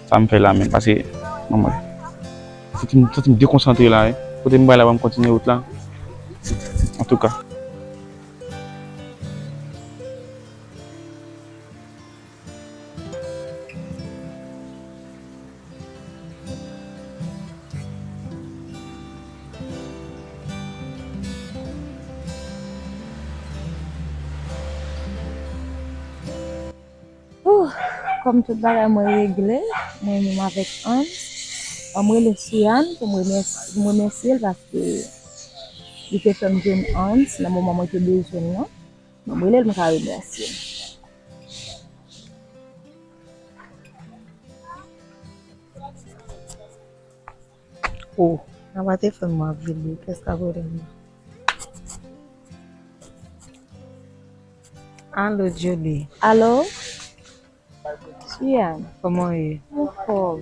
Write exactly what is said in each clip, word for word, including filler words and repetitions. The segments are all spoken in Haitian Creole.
Sa m fè la menm, paske, manman, santi m, santi m dekonsantre la, wi. Kote m pral la, ban m kontinye wout la. Antouka. Ouh, kòm tout bagay mwen regle, mwen menm avèk Hans, an m rele Sian pou m remèsye, pou m remèsye l paske li te fè m jwenn Hans nan moman mwen te bezwen l lan. Bon, m rele l, m ka remèsye l. Oh, nan pa telefòn mwen ap vibre, kiyès k ap rele m nan? Alo, Julie. Alo? Sian. Kòman w ye? Anfòm.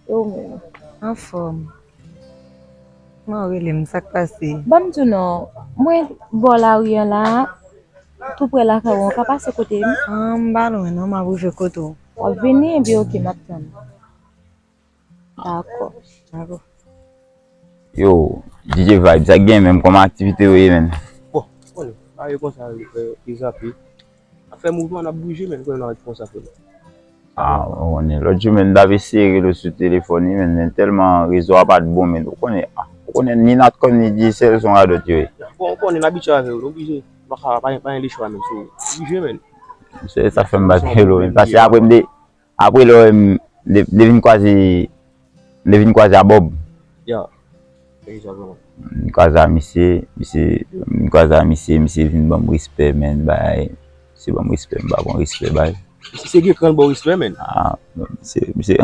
E ou menm? Anfòm. Kòman w rele m? Sa k pase? Ban m di w non, mwen bò lari an la, tou prè lakay ou, ou ka pase kote m? Ah, m pa lwen non, m ap rive kote w. W ap vini? Ebyen, oke, m ap tann. Dakò. Dakò. Yo, D J Vibes, sa k gen menm, kòman aktivite yo ye, menn? Bon, konnen, bagay yo konsa, yo fè, yo zape. N ap fè mouvman, n ap bouje, menn, konnen n ap ret konsa, frè. Ah, ou konnen, lòt jou, menn, m t ap eseye rele w sou telefòn, wi, menn, men tèlman rezo a pa t bon, menn, ou konnen, ah, ou konnen, ni Natcom, ni Digicel, se yon radòt yo ye. Bon, ou konnen, n abitye avè yo, nou oblije, nou pa ka, pa gen, pa gen lechwa, menn, so, bouje, menn. Se sa fè m pa t rele w, menn, paske apre m de, Apre lè w wè m, m te, m te vin kwaze, m te vin kwaze a Bob. Ya. Egzakteman. M kwaze a misye, misye, m kwaze a misye, misye vin ban m respè, menn, bay. Misye ban m respè, m pa pran respè, bay. Misye se gen kran l ba w respè, menn. Ah, misye, misye,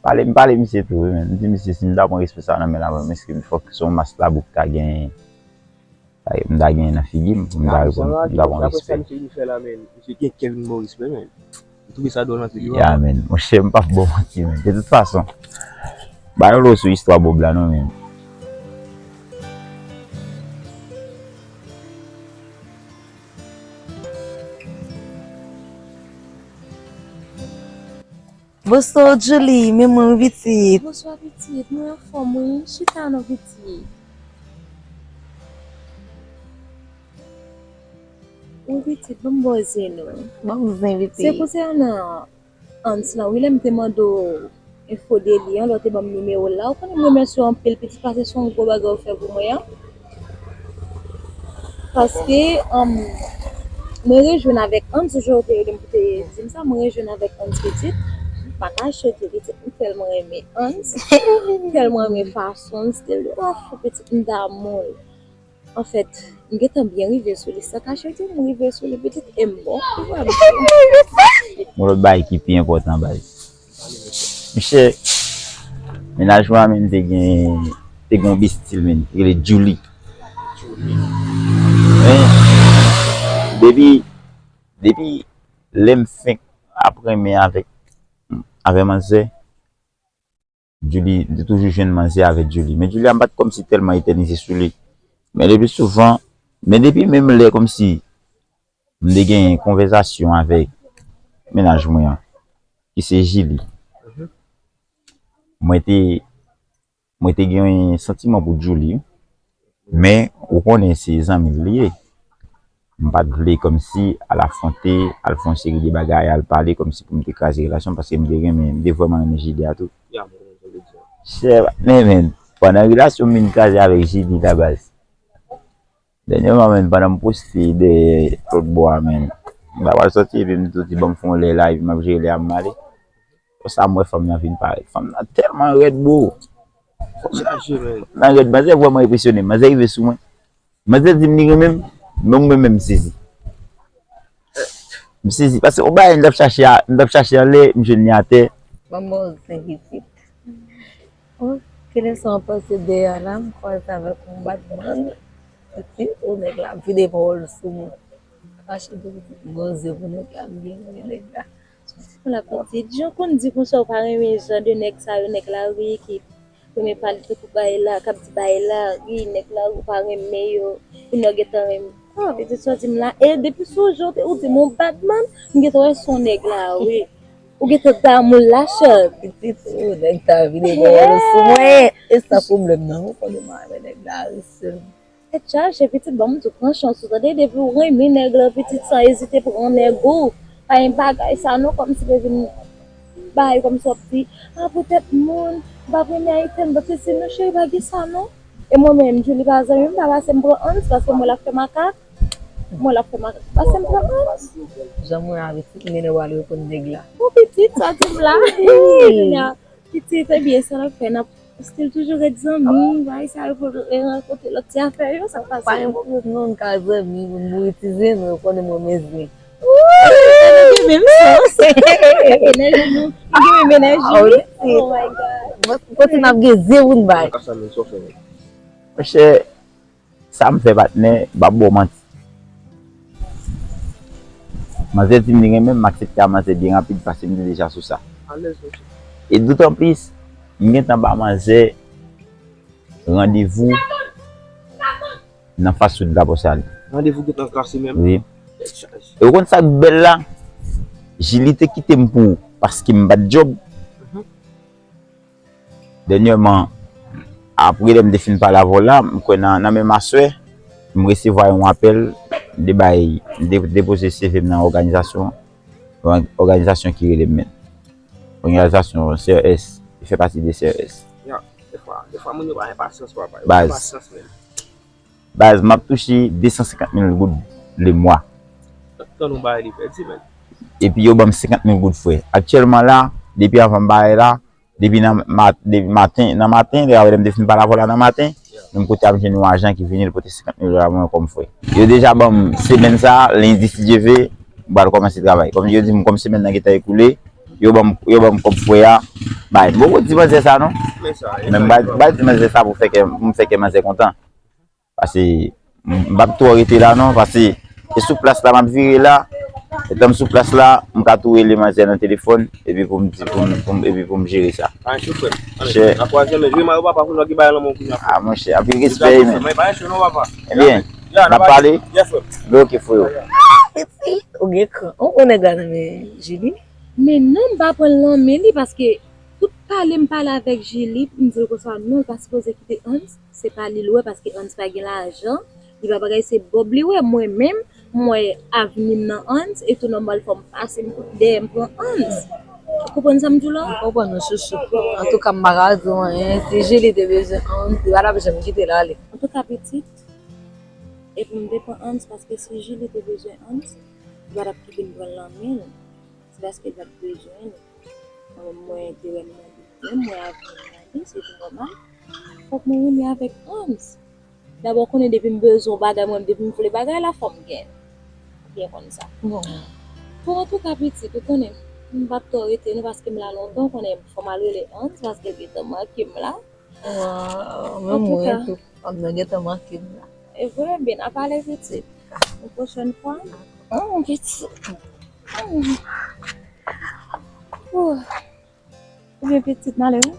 pale, m pale misye tou, wi, menn. M di misye, si m ta pran respè sa nan men l, menn, èske fòk se yon mas labou ki ta genyen. Sa m ta genyen nan figi m, pou m ta reponn, pou m ta pran respè. Apre sa misye vin fè la, menn, misye gen kè vin ba w respè, menn. M twouve sa dwòl anpil, wi. Ya, menn. Monchè, m p ap ba w manti, menn. De tout fason, ba yo lo sou istwa Bob la, non, menn. Bonswa, Julie, men mwen, wi, pitit. Bonswa, pitit. Mwen anfòm, wi. Chita non, pitit. Wi, pitit, ban m ba w zen, non. Ban m zen, pitit. Se konsènan Hans lan, wi, lè m te mande w enfo de li an, lè w te ban m nimewo l la. Ou konnen m remèsye w anpil, pitit, paske se yon gwo bagay ou fè pou mwen an. Paske, um, mwen rejwenn avèk Hans, jan w te rele m pou te di m sa, mwen rejwenn avèk Hans pitit. M pa kache w di pitit, m tèlman renmen Hans, m tèlman renmen fason Hans te leve. Oh, pitit, m damou l. Anfèt, m gentan byen rive sou li. San kache w di, m rive sou li pitit, e m bon. Yon lòt bagay ki pi enpòtan, baz. Monchè, mennaj mwen an menm te gen, te gen yon besti l menm, ki rele Julie. Men, depi, depi lè m fenk ap renmen avèk, avè manzè, Julie, m te toujou jwenn manzè avè Julie. Men Julie a m pa t kòmsi tèlman etènize sou li. Men le pli souvan, men depi menm lè kòmsi m te gen konvèsasyon avèk mennaj mwen an, ki se Julie. Mwen te, mwen te gen yon santiman pou Julie, men ou konnen se zanmi l li ye. M pa t vle kòmsi al afwonte, al fè yon seri de bagay, al pale kòmsi pou m te kraze relasyon, paske m te renmen, m te vrèman renmen Julie a tou. Chè, men, men, pandan relasyon m vin kraze avèk Julie la baz. Dènyèman, menn, pandan m poste dèyè lòt bò a, menn, m ta pral sòti epi m tou di, "Ban m fè yon lè la," epi m ap jere lè a m ale. Konsa, m wè fanm nan vin parèt. Fanm nan tèlman rèd, bro. Fanm nan rèd, manzè vrèman enpresyone m. Manzè rive sou mwen. Manzè di m li renmen m, men mwen menm m sezi. M sezi, paske yon bagay m t ap chache a, m t ap chache anlè, m jwenn li atè. Manman w zen pitit. Oh, kilè sa w pase dèyè a la, m kwaze avèk yon badman. Epi, oh, nèg la ap vide pawòl sou mwen. Kache de manzè pou nèg la, m byen renmen nèg la. Sou ti moun la pitit, jan w konn di konsa w pa renmen jan de nèg sa yo, nèg lari ki renmen pale tankou bay la, k ap di bay lari, nèg lari w pa renmen yo, kounye a w gentan renmen. Ah, pitit, sa w di m la, e depi sou jan w te, ou di m yon badman, m gentan wè se yon nèg lari. Ou gentan damou l la, chè. Pitit, ou, nèg ta vin vòlò sou mwen. E sa pwoblèm nan, ou konnen mwen renmen nèg la, wi, sèlman. Tèt chaje, pitit, ban m di w, pran chans ou, tande, depi w renmen nèg la, pitit, san ezite pran nèg ou. Pa gen bagay sa non, kòmsi w vin bay, kòmsi w ap di, a, poutèt moun, m p ap renmen Ayisyen, m p ap sesi, non, cheri, pa gen sa non. E mwen menm, Julie pa zanmi m, pa pase m pran Hans, paske m wè l ap fè makak. Mwen l ap fè makak, pase m pran Hans. Jan mwen avèti, m gen lè w al reponn nèg la. Bon, pitit, sa di m la. Pitit, ebyen, sa n ap fè, n ap still toujou ret zanmi, bay sa yo pou rankontre lòt ti afè yo, sa k pase? Pa gen pwoblèm non, n ka zanmi, moun bouritize, men ou konnen mwen renmen zen. Ooh, nou gen menm sans. Enèji nou, nou gen menm enèji, wi. Oh my God. Bon, kote n ap gen zen pou n bay. Monchè, sa m fè patnè, m p ap ba w manti. Manzè di m li renmen m, m aksepte a manzè byen rapid paske m te deja sou sa. Alèz, mesye. E dotanplis, m gentan ba manzè randevou nan fast food la pou sa li. Randevou gentan kase menm. Wi. Tèt chaje. E ou konn sa k bèl la? Jili te kite m pou ou paske m pa t djòb. Mhm. Dènyèman, apre lè m te fin pale avè w la, m kwè nan, nan menm aswè, m resevwa yon apèl, m te bay, m te depoze C V m nan òganizasyon, yon òganizasyon ki rele men. Òganizasyon C R S, li fè pati de C R S. Ya, defwa, defwa moun yo pa gen pasyans, papa. Yo pa gen pasyans menm. Baz, m ap touche de san senkant mil goud le mwa. Tann yon bagay li pèdi, men. Epi yo ban m senkant mil goud frè. Aktyèlman la, depi anvan m bare la, depi nan ma-, depi maten, nan maten, lè avè m te fin pale avè w la nan maten, menm kote ap jwenn yon ajan ki vini, li pote senkant mil dola mwen kòm frè. Yo deja ban m semèn sa, lendi si Dye ve, m pral kòmanse travay. Kòm yo di m, kòm semèn nan gentan ekoule, yo ban m, yo ban m kòb frè a, bay. M poko di manzè sa non. Men m pral, pral di manzè sa pou fè kè, pou m fè kè manzè kontan. Paske m, m p ap twò rete la non, paske e sou plas la m ap vire la. Etan m sou plas la, m ka tou rele manzè nan telefòn, epi pou m di, pou m, pou m, epi pou m jere sa. Pa gen chofè. Chè. Nan twazyèm men, jwe mayo papa, pou nou ki bay lanmò kounye a. Ah, monchè, anpil respè, men. Men pa gen chofè non, papa. Ebyen, n ap pale? Yes, frè. Oke, frè. Ah, Titi, ou gen kran. Ou konnen gade men Jili? Men non, m pa pran l nan men li, paske tout pale m pale avèk Jili, m di l konsa, non, l pa sipoze kite Hans. Se pa li l wè, paske Hans pa gen lajan, li pa bagay, se Bob li wè. Mwen menm, m wè avni m nan Hans, e tou nòmal fò m pase m dèyè m pran Hans. Ou konprann sa m di w la? M konprann ou, chouchou. Antouka, m pa ka di w anyen. Si Jili te bezwen Hans, li pa t ap janm kite l ale. Antouka, pitit, e pou m te pran Hans, paske si Jili te bezwen Hans, li pa t ap kite m pran l nan men l. Se paske l pa t bezwen li. Mwen menm, mwen te wè m nan li, mwen avni m nan li, se tou nòmal. Fòk mwen renmen avèk Hans. Dabò, konnen depi m bezwen yon bagay, mwen, depi m vle bagay la, fò m gen. Ou byen konn sa. Bon. Bon, antouka, pitit, ou konnen, m p ap twò rete non, paske m la lontan, ou konnen, fò m al rele Hans, paske l gentan manke m la. Waw, menm mwen tou, kòm nan gentan manke m la. E vre, byen, n a pale pitit. Yon pwochèn fwa. Oh, pitit. Ou byen pitit, n ale wi.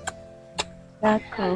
Dakò.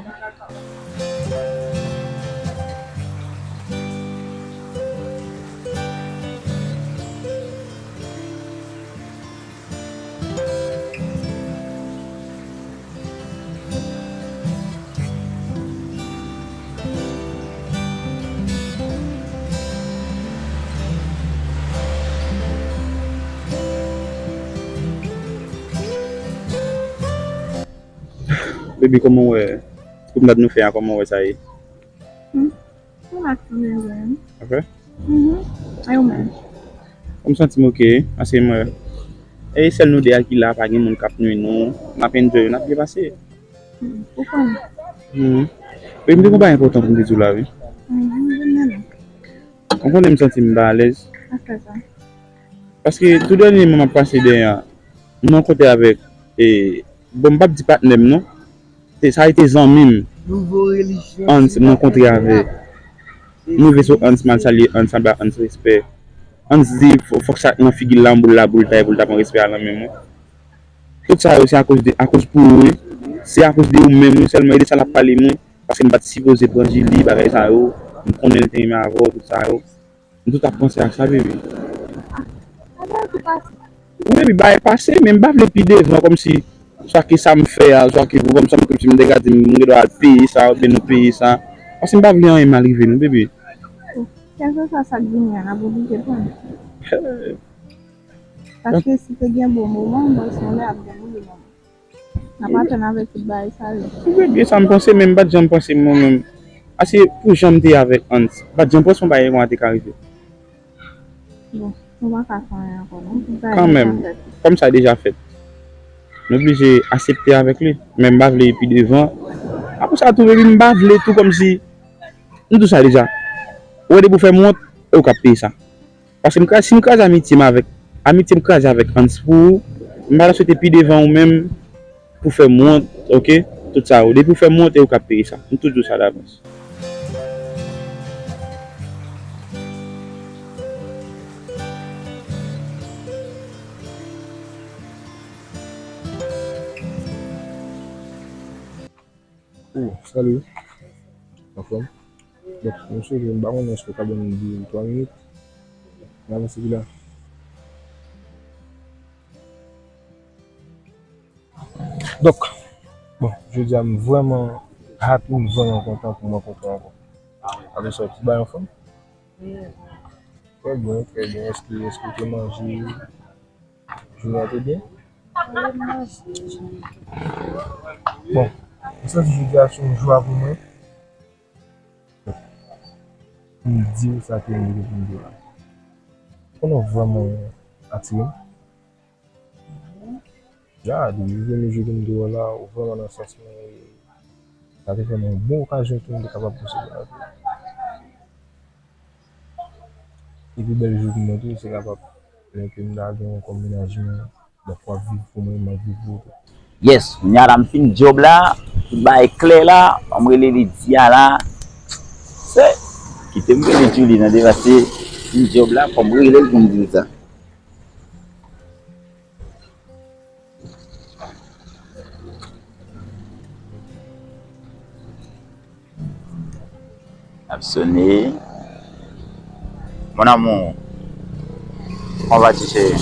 Baby, kòman w wè? Promenad nou fè a, kòman w wè sa ye? Hmm. Relax, mwen menm. Ok. Mhm. E ou menm? Mwen santi m ok, paske mwen, e sèl nou de a ki la, pa gen moun k ap nwi nou, n ap enjoy, n ap byen pase. Hmm. Ou konn? Mhm. Wi, m te gon bagay enpòtan pou m te di w la, wi. Mhm, vin nan. Ou konnen m santi m pa alèz. Afè sa. Paske tou dènyèman m ap pase dèyè a, m rankontre avèk, e, bon, m p ap di patnè m non. Te, sa rete zanmi m. Nouvo relijyon. Hans, m rankontre avè. M rive sou Hans, m al salye Hans, m ba Hans respè. Hans di, fò, fòk sa nan figi l la, yon boul la, boul tay pou l ta pran respè a nan men mwen. Tout sa yo, se akoz de, akoz pou ou, wi. Se akoz de ou menm, wi, sèlman, e de sa l ap pale mwen, paske m pa t sipoze pran Jili, bagay sa yo. M konnen l te renmen avè w, tout sa yo. M tout ap panse ak sa, bebe. Sa bagay ki pase? Wi, baby, bagay pase, men m pa vle pi devan, kòmsi, swa ki sa m fè a, swa ki, kòmsi, kòmsi m te ka di, m gen dwa al peye sa, oubyen nou peye sa. Paske m pa vle anyen mal rive nou, baby. Kèlkeswa sa k vini an, n ap oblije pran. Paske si te gen bon moman, mwen se yon lè ap gen moman. N ap atann avèk tout bagay sa yo. Wi, byen sa m panse, men m pa t janm panse mwen menm. Ase pou jan m te avèk Hans, m pa t janm panse yon bagay konsa te ka rive. Bon, nou pa ka fè anyen ankò, non. Tout bagay deja fèt. Kanmenm, kòm sa deja fèt, nou oblije aksepte avèk li. Men m pa vle pi devan. Apre sa tou, baby, m pa vle tou kòmsi, m di w sa deja. Ou wè depi w fè m wont, e ou k ap peye sa. Paske m kraze, si m kraze amitye m avèk, amitye m kraze avèk Hans pou ou, m pa ta swete pi devan ou menm pou fè m wont, oke? Tout sa yo. Depi w fè m wont, e ou k ap peye sa. M tou di w sa davans. Oh, salut. Anfòm? Donk, mesye, m pa konnen èske w ka ban m de twa minit. N avanse pi la. Donk, bon, jodi a, m vrèman happy, m vrèman kontan pou m rankontre w ankò. Apre sa, tout bagay anfòm? Trè byen, trè byen. Èske, èske w te manje? Jounen an te byen? Bon, m santi jodi a se yon jwa pou mwen. Pou m di w sa ke m vle pou m di w la. Konnen w vrèman atire m. Ya, depi premye jou ke m te wè w la, ou vrèman nan sans mwen, e sa te fè m yon bon okazyon tou m te kapab posede avè w. Epi bèl jou pou mwen tou, se kapab lè ke m ta gen yon kòm menaj mwen, donk w ap viv pou mwen, m ap viv pou ou tou. Yes, kounye a la m fin djòb la, tout bagay klè la, fò m rele Lydia la. Se, kite m rele Julie nan devan, se fin djòb la, fò m rele l pou m di l sa. Ap sone. Mon amour, comment vas-tu, chérie?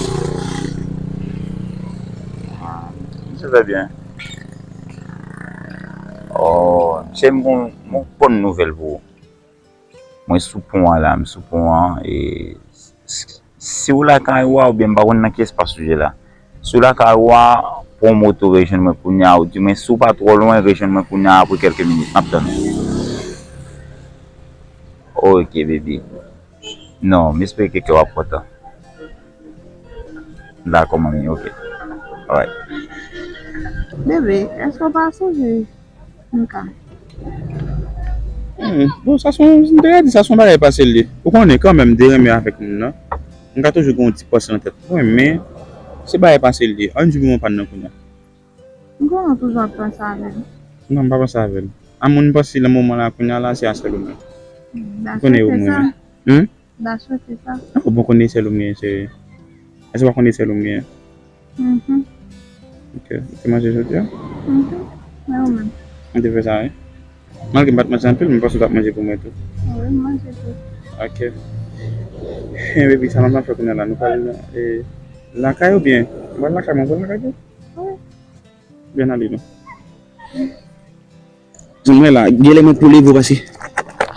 Ah, je vais bien. Oh, chérie, m gon, m gon bòn nouvèl pou ou. Mwen sou pon an la, m sou pon an, e s-, s-, si w lakay ou a, oubyen m pa konn nan ki espas ou ye la. Si w lakay ou a, pran moto rejwenn mwen kounye a, ou di mwen si w pa twò lwen, rejwenn mwen kounye a apre kèlke minit. M ap tann ou. Ok, baby. Non, m espere ke kè w ap kontan. Dakò, manmi, ok. Alright. Bebe, èske w pa sonje Mika? Hmm, bon, sa se yon, m te ka di sa se yon bagay pase l ye. Ou konnen, kanmenm, de renmen avèk moun nan, m ka toujou gen yon ti panse nan tèt mwen, men se bagay pase l ye. Ann di pou mwen pa nan kounye a. M konnen w toujou ap panse avè l. Non, m pa panse avè l. A moun m panse nan moman la, kounye a la, se a sèl ou menm. M konnen ou mwen. Hmm? Ba swete sa. Ou bon konn se sèl ou m genyen, cheri. Èske w pa konn se sèl ou m genyen? Mhm. Ok. Ou te manje jodi a? Mhm. Men ou menm? Mwen te fè sa, wi. Malgre m pa t manje anpil, men m panse w t ap manje pou mwen tou. Wi, m manje tou. Ok. Baby, sa n ap fè kounye a la? Nou pral, e, lakay oubyen? Nou pral lakay mwen, nou pral lakay tou? Wi. Byen ale non. Mwen la, genlè mwen pou leve pase.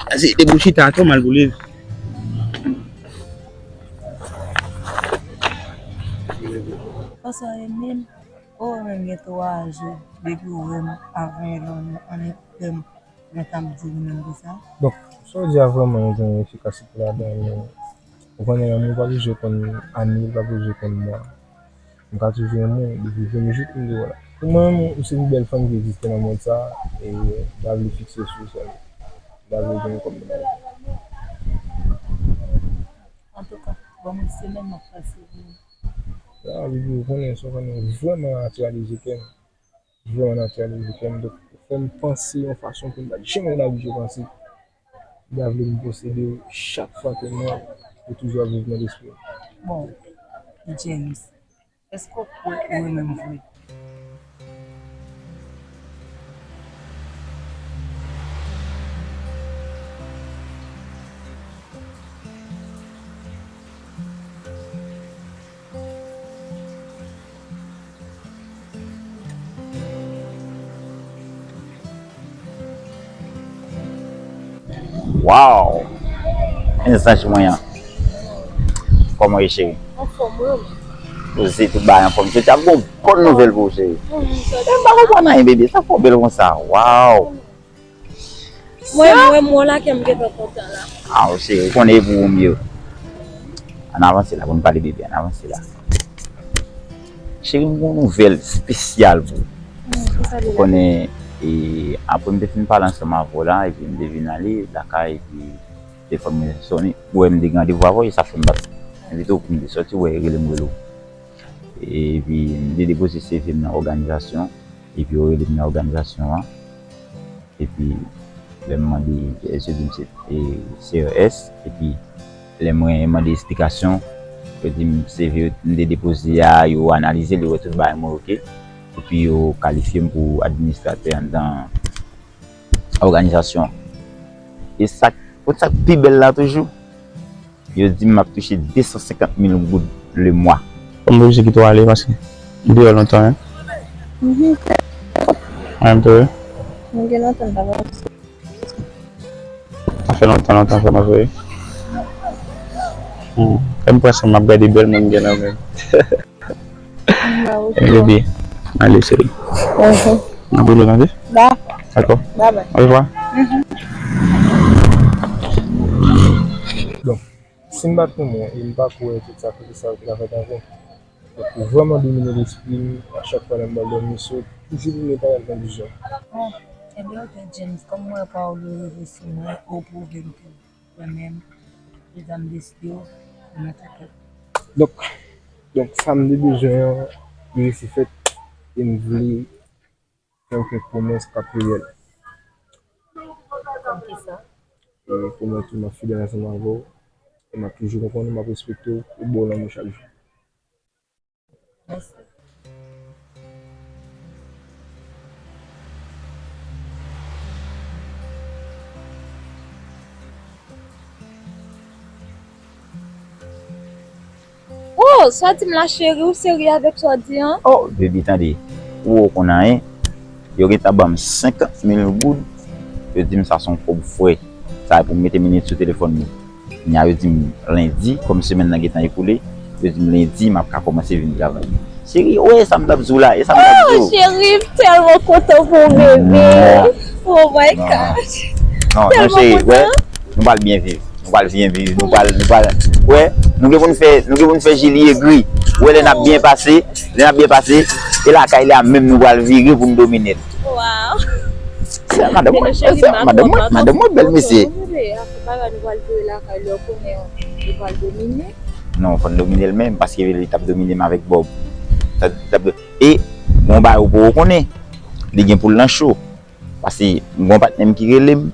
Pase depi w chita atò, m al pou leve. Paske w renmen m, ou renmen m gen twa jou depi w wè m avan yon lòt moun, ann fè m, mwen t ap di w menm konsa. Donk, sa w di a vrèman gen yon efikasite ladan l, men ou konnen lanmou pa bezwen konn ane, l pa bezwen konn mwa. M ka toujou renmen w depi premye jou ke m te wè w la. Pou mwen menm, ou se pi bèl fanm ki egziste nan mond sa a, e m ta vle fikse sou ou sèlman. M ta vle gen w kòm menaj. Antouka, ban mwen semèn m ap pase pou ou. Ya, baby, ou konnen, sa w konnen, ou vrèman natiralize kè m. Vrèman natiralize kè m. Donk, ou fè m panse yon fason ke m pa t janm oblije panse. M ta vle m posede w chak fwa ke m wè w, ou toujou ap viv nan lespri m. Bon, James, èske w kwè ou renmen m vre? Waw! Men zanj mwen an. Kòman w ye, cheri? Anfòm, wi, men. Poze, tout bagay anfòm. Jodi a m gen yon bòn nouvèl pou ou, cheri. Men m pa konprann anyen, bebe. Sa fè w bèl konsa? Waw! Mwen, mwen, mwen la ke m gentan kontan la. Ah, cheri, ou konnen e pou ou m ye. Ann avanse la, pou n pale, bebe, ann avanse la. Cheri, m gen yon nouvèl espesyal pou ou. Hmm, ki sa li la? Ou konnen, e, apre m te fin pale ansanm avè w la, epi m te vin ale lakay, epi telefòn mwen sonnen. Ou wè, m te gen randevou avè w, e sa fè m pa t envite w pou m te sòti, ou wè, rele m, rele w. Epi, m te depoze C V m nan òganizasyon, epi yo rele m nan òganizasyon an. Epi, lè m mande, yo di m se, e, C E S, epi lè mwen mande esplikasyon, yo di m C V m te depoze a, yo analize l, yo wè tout bagay mwen oke. Epi yo kalifye m pou administratè anndan òganizasyon an. E sa, ou sa k pi bèl la toujou? Yo di m m ap touche de san senkant mil goud le mwa. Fò m oblije kite w ale paske m deyò lontan, wi. Mhm. Mwen menm tou, wi. Nou gen lontan n pa wè. Sa fè lontan, lontan, frè m, wi. Hmm. Fè m pran san m ap gade bèl moun gen nan men m. Ba, ok. Baby, ale, cheri. Mhm. N ap rele, tande? Dakò. Dakò. Bye bye. Au revoir. Mhm. Bon, si m pa t renmen w e m pa kwè tout sakrifis sa yo te ka fèt avè w, donk ou vrèman domine lespri m, a chak fwa lè m pral dòmi, se w toujou premye parèt nan vizyon. Ah, ebyen, ok, James, kòm mwen pa w leve sou mwen, ou pwouve m ke mwen menm, e zam de Dieu, mwen atake. Donk, donk, sa m te bezwen an, li resi fèt, e m vle fè w kèk pwomès k ap reyèl. Kòm kisa? E pwomèt ou m ap fidèl ansanm avè w, e m ap toujou konprann ou, m ap respekte w, e ba w lanmou chak jou. Mèsi. Oh, sa w di m la, cheri, ou serye avèk sa w di an? Oh, baby, tande. Ou konn anyen. Yo gentan ban m senkant mil goud. Yo di m sa se yon kòb frè. Sa e pou m mete minit sou telefòn mwen. Kounya yo di m lendi, kòm semèn nan gentan ekoule, yo di m lendi m ap ka kòmanse vin travay. Cheri, ou wè sa m t ap di w la, e sa m t ap di w. Oh, cheri, m tèlman kontan pou ou, bebe. Oh my God. Non, non, cheri, wè, nou pral byen viv. Nou pral byen viv, nou pral, nou pral, wè, nou gen pou n fè, nou gen pou n fè Jili egri. Wè, lè n ap byen pase, lè n ap byen pase, e lakay li a menm nou pral vire pou n domine l. Wow. Madanm mwen, madanm mwen, madanm mwen bèl mesye. Non, fò n domine l menm, paske li t ap domine m avèk Bob. T ap, t ap, e, bon, bagay ou poko konnen, li gen pou l nan cho. Paske m gen yon patnè m ki rele m,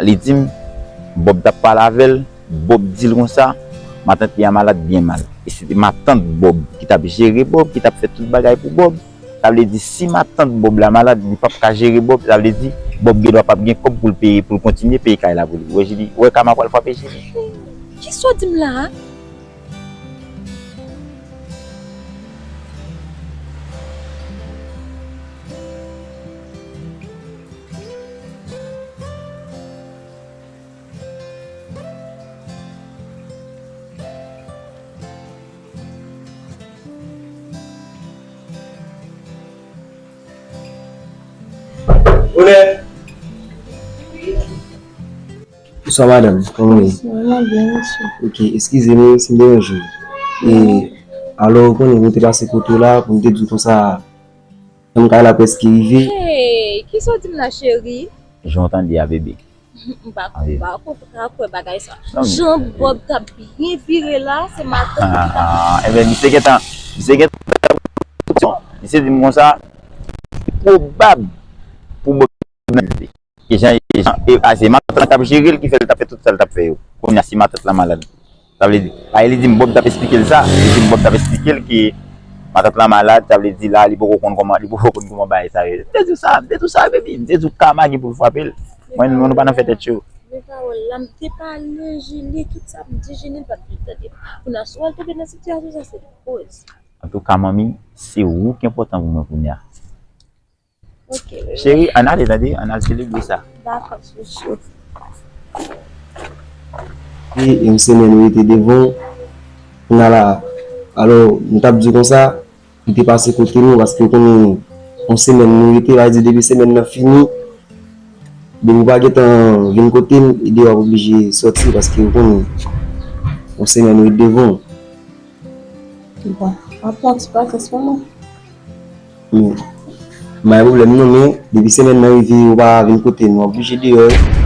li di m, Bob t ap pale avè l, Bob di l konsa, matant li a malad byen mal. E se te matant Bob ki t ap jere Bob, ki t ap fè tout bagay pou Bob. Sa vle di, si matant Bob la malad, li p ap ka jere Bob, sa vle di, Bob gendwa p ap gen kòb pou l peye, pou l kontinye peye kay la pou li. Ou wè Jili, ou wè kama pral frape Jili. Kisa w di m la a? Bonswa, madanm. Kòman w ye? Mwen byen, mesye. Ok, eskize m si m deranje w. E, alò, ou konnen, nou te pase kote w la pou n te di w konsa, fanm kay la prèske rive. Hey, kisa w di m la, cheri? Jan w tande a, bebe. M pa, m pa ka kwè bagay sa. Non, men jan Bob t ap byen vire la, se matant li t ap. Ah, enben, misye gentan, misye gentan, misye di m konsa, se pwobab pou Bob nan E jan, e jan, e, a, se matant lan k ap jere l ki fè l t ap fè tout sa l t ap fè yo. Kounye a, si matant lan malad, sa vle di, paske li di m Bob t ap esplike l sa, li di m Bob t ap esplike l ke matant lan malad, sa vle di la, li poko konn kòman, li poko konn kòman bagay sa yo ye. M te di w sa, m te di w sa, baby, m te di w kama gen pou l frape l. Mwen, nou, nou pa nan fè tèt cho. Men pawòl la, m te pale Jili, tout sa m di Jili, l pa t vle tande. Kounye a, si w al tonbe nan sitiyasyon sa, se koz. Antouka, manmi, se ou ki enpòtan pou mwen kounye a. Ok, bebe. Cheri, ann ale, tande, ann al selebre sa. Dakò, chouchou. E yon semèn ou rete devan w. Kounye a la, alò, nou t ap di w konsa, li te pase kote nou, paske ou konnen, yon semèn nou rete, va di depi semèn nan fini, depi ou pa gentan vin kote m, e deyò w ap oblije sòti, paske ou konnen, yon semèn ou rete devan w. Bon, w ap pati pa kès pa non. Men, pa gen pwoblèm non, men depi semèn nan rive, ou pa vin kote nou, w ap oblije deyò wi.